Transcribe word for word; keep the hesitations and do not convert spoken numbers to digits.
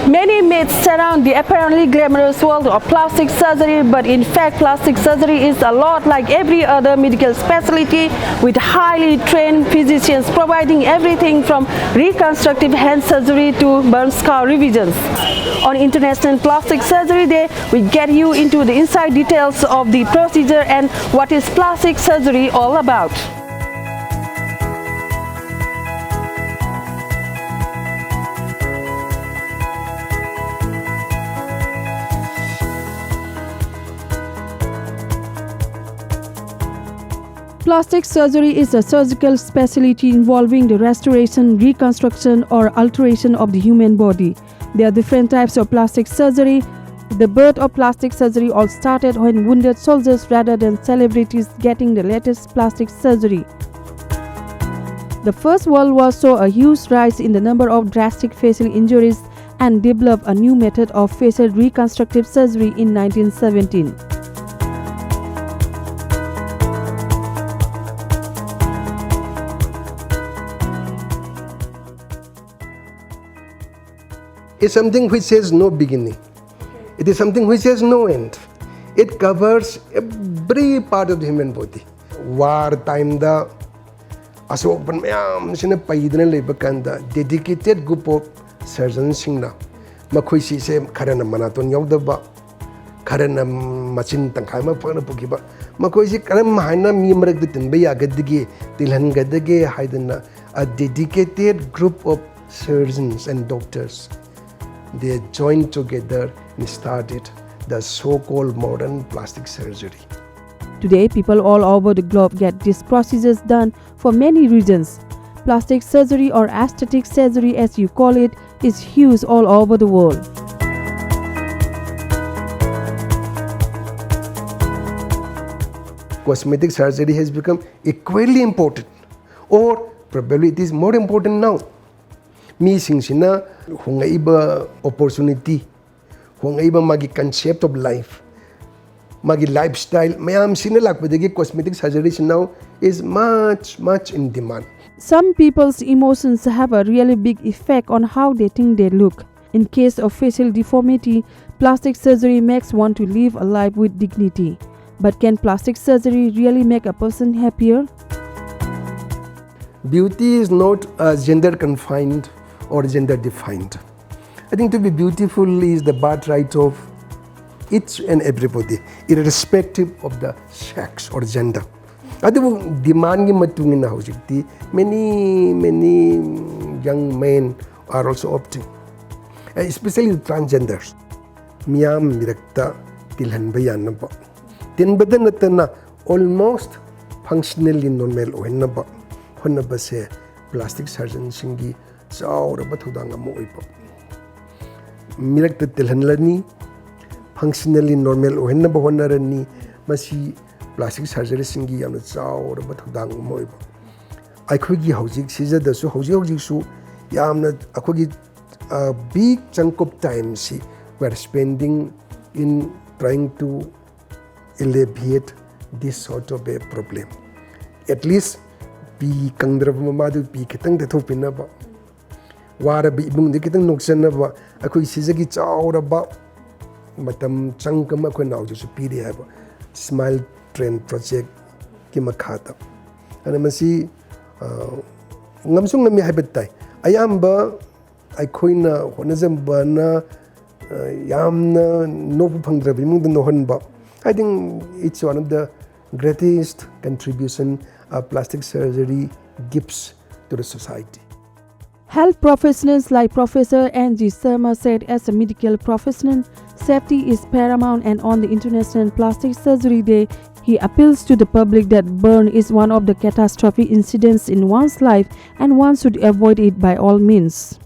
Many myths surround the apparently glamorous world of plastic surgery, but in fact, plastic surgery is a lot like every other medical specialty, with highly trained physicians providing everything from reconstructive hand surgery to burn scar revisions. On International Plastic Surgery Day, we get you into the inside details of the procedure and what is plastic surgery all about. Plastic surgery is a surgical specialty involving the restoration, reconstruction, or alteration of the human body. There are different types of plastic surgery. The birth of plastic surgery all started when wounded soldiers, rather than celebrities, getting the latest plastic surgery. The First World War saw a huge rise in the number of drastic facial injuries and developed a new method of facial reconstructive surgery in nineteen seventeen. Is something which has no beginning. It is something which has no end. It covers every part of the human body. War time ꯗ ꯑꯁꯣꯛ ꯑꯄꯟ ꯃꯌꯥꯝꯁꯤꯅ ꯄꯩꯗꯅ ꯂꯩꯕ ꯀꯥꯟꯗ dedicated group of surgeon ꯁꯤꯡꯅ ꯃꯈꯣꯏꯁꯤꯁꯦ ꯈꯔꯅ ꯃꯅꯥꯇꯣꯟ ꯌꯥꯎꯗꯕ, ꯈꯔꯅ ꯃꯆꯤꯟ ꯇꯪꯈꯥꯏ ꯑꯃ ꯐꯛꯅ ꯄꯨꯈꯤꯕ, ꯃꯈꯣꯏꯁꯤ ꯀꯔꯝ ꯍꯥꯏꯅ ꯃꯤ ꯃꯔꯛꯇ ꯇꯤꯟꯕ ꯌꯥꯒꯗꯒꯦ, ꯇꯤꯜꯍꯟꯒꯗꯒꯦ ꯍꯥꯏꯗꯅ a dedicated group of surgeons and doctors, they joined together and started the so-called modern plastic surgery. Today, people all over the globe get these procedures done for many reasons. Plastic surgery, or aesthetic surgery as you call it, is huge all over the world. Cosmetic surgery has become equally important, or probably it is more important now. ꯃꯤꯁꯤꯡꯁꯤꯅ ꯍꯣꯡꯂꯛꯏꯕ opportunity, ꯍꯣꯡꯂꯛꯏꯕ ꯃꯥꯒꯤ concept of life, ꯃꯥꯒꯤ lifestyle ꯃꯌꯥꯝꯁꯤꯅ ꯂꯥꯛꯄꯗꯒꯤ cosmetic surgery ꯁꯤ now is much, much in demand. Some people's emotions have a really big effect on how they think they look. In case of facial deformity, plastic surgery makes one to live a life with dignity. But can plastic surgery really make a person happier? Beauty is not uh, gender confined or gender defined. I think to be beautiful is the birthright of each and everybody, irrespective of the sex or gender. ꯑꯗꯨꯕꯨ demandꯒꯤ ꯃꯇꯨꯡ ꯏꯟꯅ ꯍꯧꯖꯤꯛꯇꯤ many many young men are also opting, especially transgenders. ꯃꯤꯌꯥꯝ ꯃꯤꯔꯛꯇ ꯇꯤꯜꯍꯟꯕ ꯌꯥꯅꯕ, ꯇꯤꯟꯕꯗ ꯅꯠꯇꯅ almost functionally normal ꯑꯣꯏꯍꯟꯅꯕ ꯍꯣꯠꯅꯕꯁꯦ plastic surgeonꯁꯤꯡꯒꯤ ꯆꯥꯎꯔꯕ ꯊꯧꯗꯥꯡ ꯑꯃ ꯑꯣꯏꯕ꯫ ꯃꯤꯔꯛꯇ ꯇꯤꯜꯍꯜꯂꯅꯤ, functionally normal ꯑꯣꯏꯍꯟꯅꯕ ꯍꯣꯠꯅꯔꯅꯤ꯫ ꯃꯁꯤ plastic surgeryꯁꯤꯡꯒꯤ ꯌꯥꯝꯅ ꯆꯥꯎꯔꯕ ꯊꯧꯗꯥꯡ ꯑꯃ ꯑꯣꯏꯕ꯫ ꯑꯩꯈꯣꯏꯒꯤ ꯍꯧꯖꯤꯛ ꯁꯤꯖꯗꯁꯨ, ꯍꯧꯖꯤꯛ ꯍꯧꯖꯤꯛꯁꯨ ꯌꯥꯝꯅ ꯑꯩꯈꯣꯏꯒꯤ big chunk of timeꯁꯤ we are spending in trying to alleviate this sort of a problem. At least ꯄꯤ ꯀꯪꯗ꯭ꯔꯕ ꯃꯃꯥꯗꯨ ꯄꯤ ꯈꯤꯇꯪ ꯇꯩꯊꯣꯛꯄꯤꯅꯕ, ꯋꯥꯔꯕ ꯏꯃꯨꯡꯗ ꯈꯤꯇꯪ ꯅꯣꯛꯆꯅꯕ ꯑꯩꯈꯣꯏ ꯁꯤꯖꯒꯤ ꯆꯥꯎꯔꯕ ꯃꯇꯝ ꯆꯪ ꯑꯃ ꯑꯩꯈꯣꯏ ꯅꯥꯎꯖꯁꯨ ꯄꯤꯔꯤ ꯍꯥꯏꯕ Smile Train Projectꯀꯤ ꯃꯈꯥꯗ꯫ ꯑꯗꯨꯅ ꯃꯁꯤ ꯉꯝꯁꯨ ꯉꯝꯃꯤ ꯍꯥꯏꯕ ꯇꯥꯏ꯫ ꯑꯌꯥꯝꯕ ꯑꯩꯈꯣꯏꯅ ꯍꯣꯠꯅꯖꯕꯅ ꯌꯥꯝꯅ ꯅꯣꯛꯄ ꯐꯪꯗ꯭ꯔꯕ ꯏꯃꯨꯡꯗ ꯅꯣꯛꯍꯟꯕ꯫ I think it's one of the greatest contribution a plastic surgery gives to the society. Health professionals like Professor N G Sharma said, as a medical professional, safety is paramount, and on the International Plastic Surgery Day, he appeals to the public that burn is one of the catastrophic incidents in one's life and one should avoid it by all means.